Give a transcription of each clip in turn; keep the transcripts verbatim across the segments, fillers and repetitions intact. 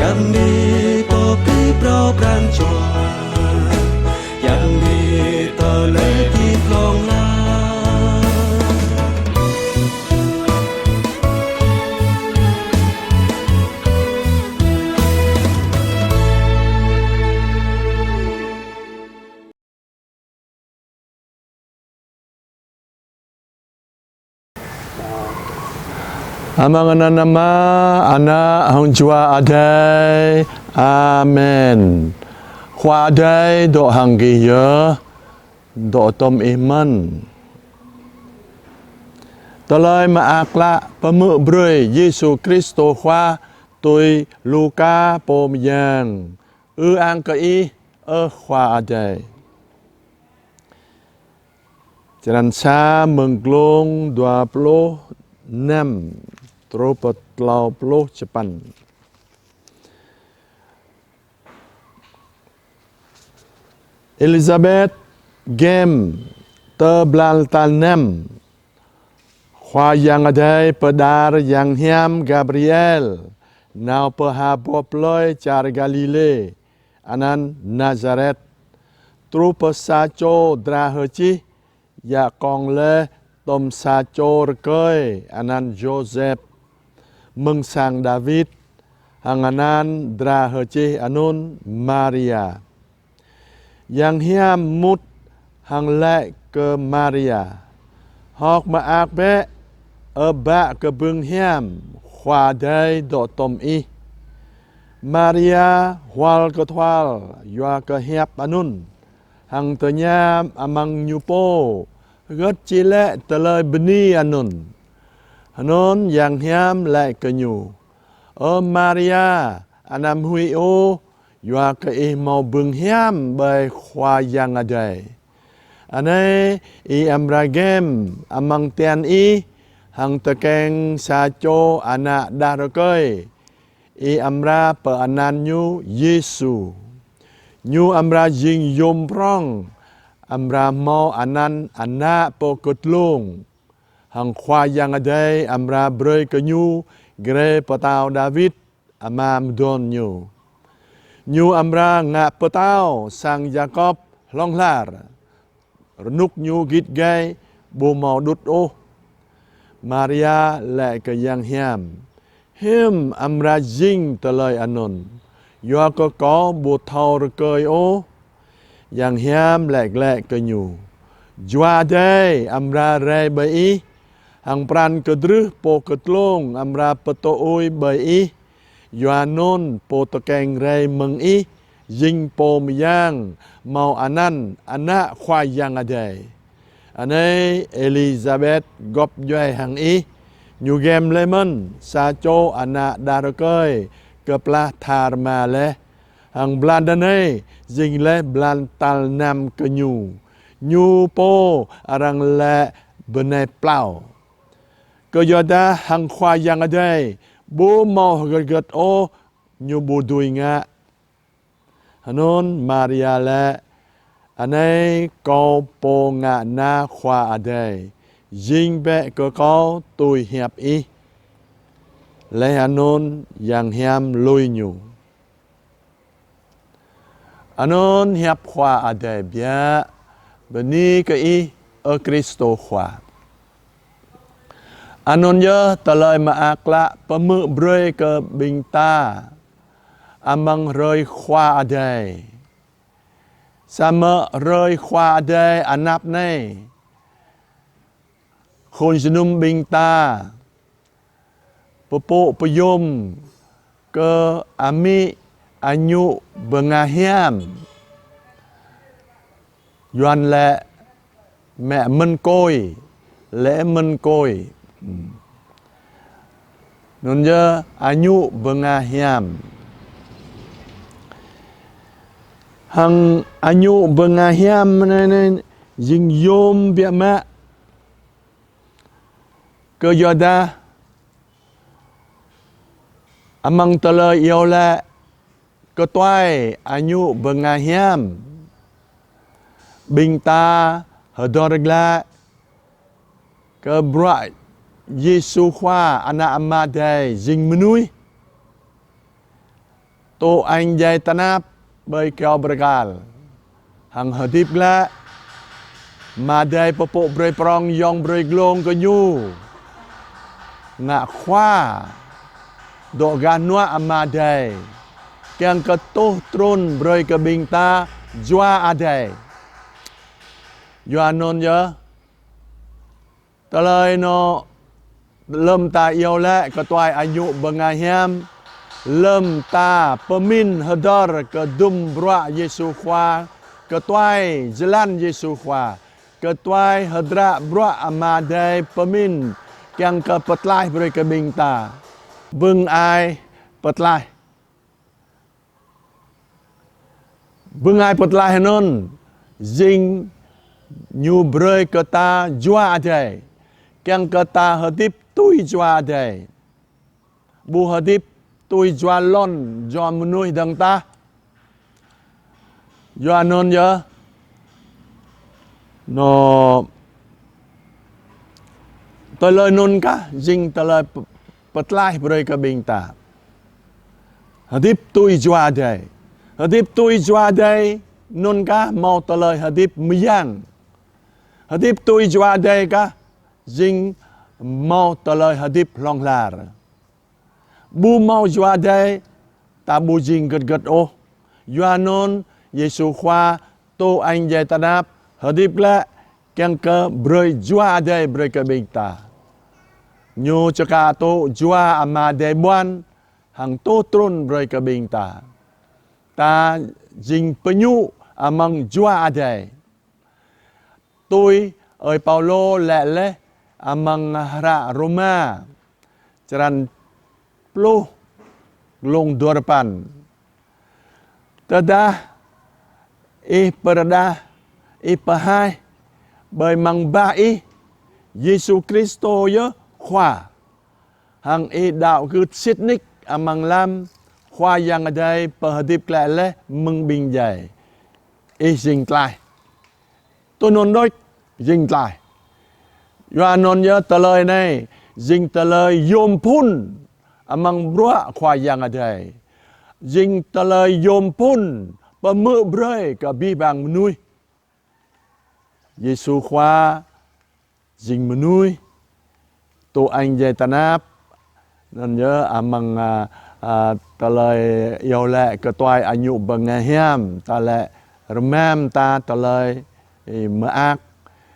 Yang ni pơpĭ phrâo pran jua, yang ni tơlơi hơdip hlŏng lar. Amăng anăn Ama, Ană hăng Jua Adai. Amen. Khua Adai dŏ hăng gih yơh, dŏ tŏm ih mơ̆n. Tơlơi Mơak Klă pơhmư̆ brơi Yêsu Kristô Khua tui Luka pô mơyang. Ư-ang kơ Ih, ơ Khua Adai. Črăn sa mơ̆ng glông dua pluh năm truh pơ klâo pluh čơpăn. Êlisabet gem tơblah tal năm. Khua Yang Adai pơđar yang hiam Gabriel nao pơ ha boh plơi čar Galilê, anăn Nazaret, truh pơ sa čô dra hơčih, djă kông laih tŏm sa čô rơkơi anăn Yôsep, mơ̆ng sang Dawid, hăng anăn dra hơčih anŭn Maria. Yang hiam mŭt hăng laĭ kơ Maria: Hơ̆k mơak bĕ, ơ bă kơ bưng hiam, Khua Adai dŏ tŏm ih. Maria hual kơthual yua kơ hiăp anŭn, hăng tơña amăng ñu pô: Hơget či lĕ tơlơi bơni anŭn? Anŭn yang hiam laĭ kơ ñu: Ơ Maria, anăm huĭ ôh, yua kơ ih hmâo bưng hiam ƀơi Khua Yang Adai. Anai, ih amra gem amăng tian ih, hăng tơkeng sa čô ană đah rơkơi. Ih amra pơanăn ñu Yêsu. Ñu amra jing yôm prŏng, amra hmâo anăn Ană Pô Kơtlông. Hăng Khua Yang Adai amra brơi kơ ñu grê pơtao Dawid, ama mơdon ñu. Ñu amra ngă pơtao sang Yakôb hlŏng lar. Rơnŭk ñu git gai, ƀu hmâo đŭt ôh. Maria laĭ kơ yang hiam: Hiư̆m amra jing tơlơi anŭn, yua kơ kâo ƀu thâo rơkơi ôh? Yang hiam laĭ glaĭ kơ ñu: Jua Adai amra rai ƀơi ih, hăng pran kơdrưh Pô Kơtlông amra pơtô ui ƀơi ih. Yua anŭn pô tơkeng rai mơ̆ng ih jing pô mơyang, hmâo anăn Ană Khua Yang Adai. Anai, Êlisabet gŏp djuai hăng ih, ñu gem laih mơ̆n sa čô ană đah rơkơi kơplah tha rơma laih. Hăng blan anai jing laih blan tal năm kơ ñu, ñu pô arăng laĭ bơnai plao. Kơyuadah hăng Khua Yang Adai ƀu hmâo hơget hơget ôh ñu ƀu dưi ngă. Anŭn Maria laĭ: Anai kâo pô ngă na Khua Adai, jing bĕ kơ kâo tui hiăp ih. Laih anŭn yang hiam lui ñu. Anŭn hiăp Khua Adai biă. Bơni kơ Ih, ơ Kristô Khua. Anŭn yơh tơlơi mơak klă pơhmư̆ brơi kơ ƀing ta amăng hrơi Khua Adai. Samơ̆ hrơi Khua Adai anăp anai, khul jơnum ƀing ta pơpŭ pơyom kơ amĭ añŭ bơnga hiam. Yuan laĭ mẹ mân côi, lễ mân côi. Anŭn yơh añŭ bơnga hiam. Hăng añŭ bơnga hiam anai, anai jing yôm biă mă. Kơyuadah amăng tơlơi iâu laĭ kơtuai añŭ bơnga hiam, ƀing ta hơdơr glaĭ kơ bruă Yêsu Khua Ană Ama Adai jing mơnuih. Tŭ añ djai tơnap ƀơi kyâo bơrơkal, hăng hơdip glaĭ. Ama Adai pơpŭ brơi prong yŏng brơi glông kơ ñu. Ngă khua dŏ gah hnuă Ama Adai, kiăng kơ tuh trŭn brơi kơ ƀing ta Jua Adai. Yua anŭn yơh, tơlơi anŭn, lơ̆m ta iâu laĭ kơ tuai añŭ bơnga hiam, lơ̆m ta pơmĭn hơdơr kơ dŭm bruă Yêsu Khua, kơ tuai jơlan Yêsu Khua, kơ tuai hơdră bruă Ama Adai pơmĭn kiăng kơ pơtlaih brơi kơ ƀing ta. Bưng ai pơtlaih. Bưng ai pơtlaih anŭn jing ñu brơi kơ ta Jua Adai, kiăng kơ ta hơdip tui Jua Adai. Ƀu hơdip tui jua lŏn jua mơnuih dơ̆ng tah. Yua anŭn yơh, anŭn tơlơi anŭn kah jing tơlơi pơ-, pơtlaih brơi kơ ƀing ta. Hơdip tui Jua Adai. Hơdip tui Jua Adai anŭn kah hmâo tơlơi hơdip mơyang. Hơdip tui Jua Adai kah jing hmâo tơlơi hơdip hlŏng lar. Ƀu hmâo Jua Adai, ta ƀu jing gơ̆t gơ̆t ôh. Yua anŭn Yêsu Khua tŭ añ djai tơnap, hơdip glaĭ, kiăng kơ brơi Jua Adai brơi kơ ƀing ta. Ñu čơkă tŭ Jua Ama Adai ƀuăn, hăng tuh trŭn brơi kơ ƀing ta. Ta jing pơñŭ amăng Jua Adai. Tui ơi Paulô laĭ laih amăng hră Rôma, črăn pluh, glông dua rơpăn. Tơdah ih pơrơđah, ih pơhaih ƀơi amăng bah ih, Yêsu Kristô yơh Khua, hăng ih đaŏ gưt sĭt nik amăng lăm, Khua Yang Adai pơhơdip glaĭ laih mơ̆ng ƀing djai, ih jing tlaih. Tui anŭn đôč, jing tlaih. Yua anŭn yơh tơlơi anai jing tơlơi yôm phŭn amăng bruă Khua Yang Adai. Jing tơlơi yôm phŭn pơhmư̆ brơi kơ abih bang mơnuih. Yêsu Khua jing mơnuih, tŭ añ djai tơnap. Anŭn yơh amăng, a, a, tơlơi iâu laĭ kơ tuai añŭ bơnga hiam, ta laĭ rơmam ta tơlơi, ê, mơak,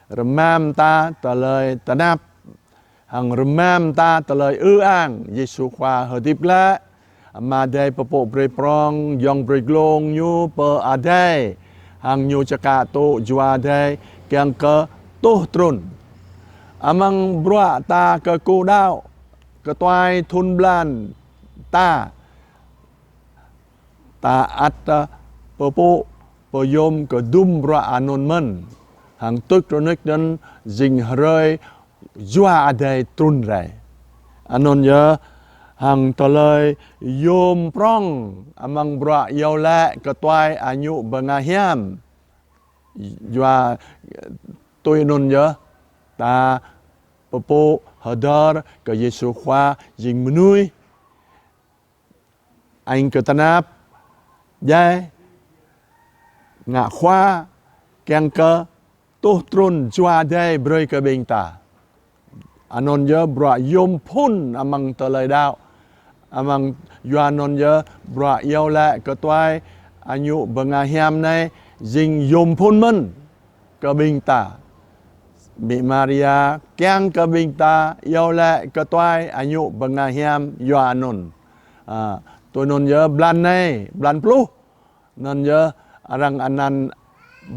rơmam ta tơlơi tơnap, hăng rơmam ta tơlơi ư ang. Yêsu Khua hơdip glaĭ, Ama Adai pơpŭ brơi prong yŏng brơi glông ñu pơ adai, hăng ñu čơkă tŭ Jua Adai kiăng kơ tuh trŭn. Amăng bruă ta kơkuh đaŏ, kơ tuai thŭn blan ta, ta ăt, ơ, pơpŭ pơyôm kơ dŭm bruă anŭn mơ̆n. Hăng tuč rơnuč anŭn jing hrơi Jua Adai trŭn rai. Anŭn yơh hăng tơlơi yôm prong amăng bruă iâu laĭ kơ tuai añŭ bơnga hiam. Yua tui anŭn yơh ta pơpŭ hơdơr kơ Yêsu Khua jing mơnuih, añ kơ tơnap, djai, ngă khua, kiăng kơ tuh trŭn Jua Adai brơi kơ ƀing ta. Anŭn yơh bruă yôm phŭn amăng tơlơi đaŏ. Amăng yua anŭn yơh bruă iâu laĭ kơ tuai añŭ bơnga hiam anai jing yôm phŭn mơ̆n kơ ƀing ta. Mĭ Maria kiăng kơ ƀing ta iâu laĭ kơ tuai añŭ bơnga hiam yua anŭn. A, tui anŭn yơh blan anai, blan pluh. Anŭn yơh arăng anăn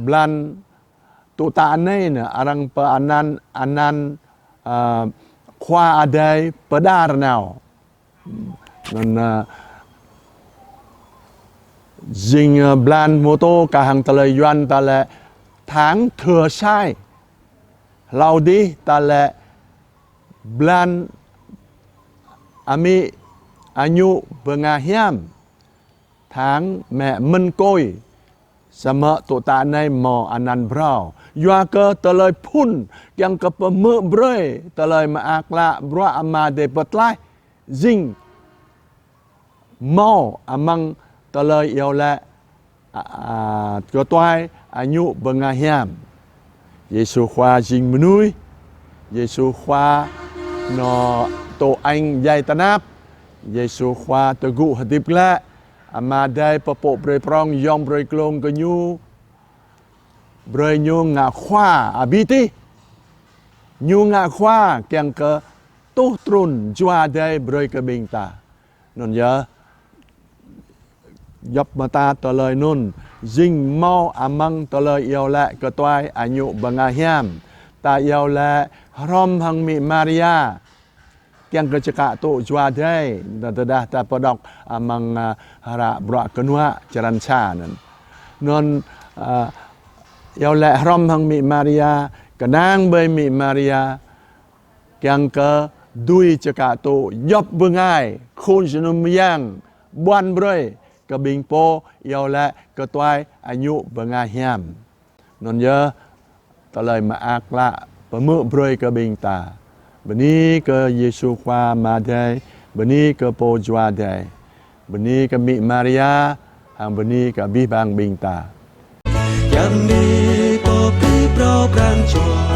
blan tŭ tă anai nă, arăng pơanăn, anăn, a, Khua Adai pơđar nao. Anŭn, a, jing, a, blan mơtô kah hăng tơlơi Yuan ta laĭ tháng Thừa Sai. Hlâo dih ta laĭ blan amĭ añŭ bơnga hiam, tháng Mẹ Mân Côi. Samơ̆ tŭ tă anai hmâo anăn phrâo. Yua kơ tơlơi phŭn kiăng kơ pơhmư̆ brơi tơlơi mơak klă bruă Ama Adai pơtlaih jing hmâo amăng tơlơi iâu laĭ, a, a, kơtuai añŭ bơnga hiam. Yêsu Khua jing mơnuih, Yêsu Khua nao tŭ añ djai tơnap, Yêsu Khua tơgŭ hơdip glaĭ, Ama Adai pơpŭ brơi prong, yom brơi glông kơ ñu, brơi ñu ngă khua abih tih. Ñu ngă khua kiăng kơ tuh trŭn Jua Adai brơi kơ ƀing ta. Anŭn yơh, djŏp mơta tơlơi anŭn jing hmâo amăng tơlơi iâu laĭ kơtuai añŭ bơnga hiam. Ta iâu laĭ hrŏm hăng Mĭ Maria kiăng kơ čơkă tŭ Jua Adai, tơdah ta pơđŏk amăng, a, hră Bruă Kơnuă črăn sa anŭn. Anŭn, a, iâu laĭ hrŏm hăng Mĭ Maria, kơnang ƀơi Mĭ Maria, kiăng kơ dưi čơkă tŭ djŏp bơngai, khul jơnum mơyang ƀuăn brơi kơ ƀing pô iâu laĭ kơtuai añŭ bơnga hiam. Anŭn yơh, tơlơi mơak klă pơhmư̆ brơi kơ ƀing ta. Bơni kơ Yêsu Khua Ama Adai, bơni kơ Pô Jua Adai, bơni kơ Mĭ Maria, hăng bơni kơ abih bang ƀing ta. Yam ni pô pi pro pran jua,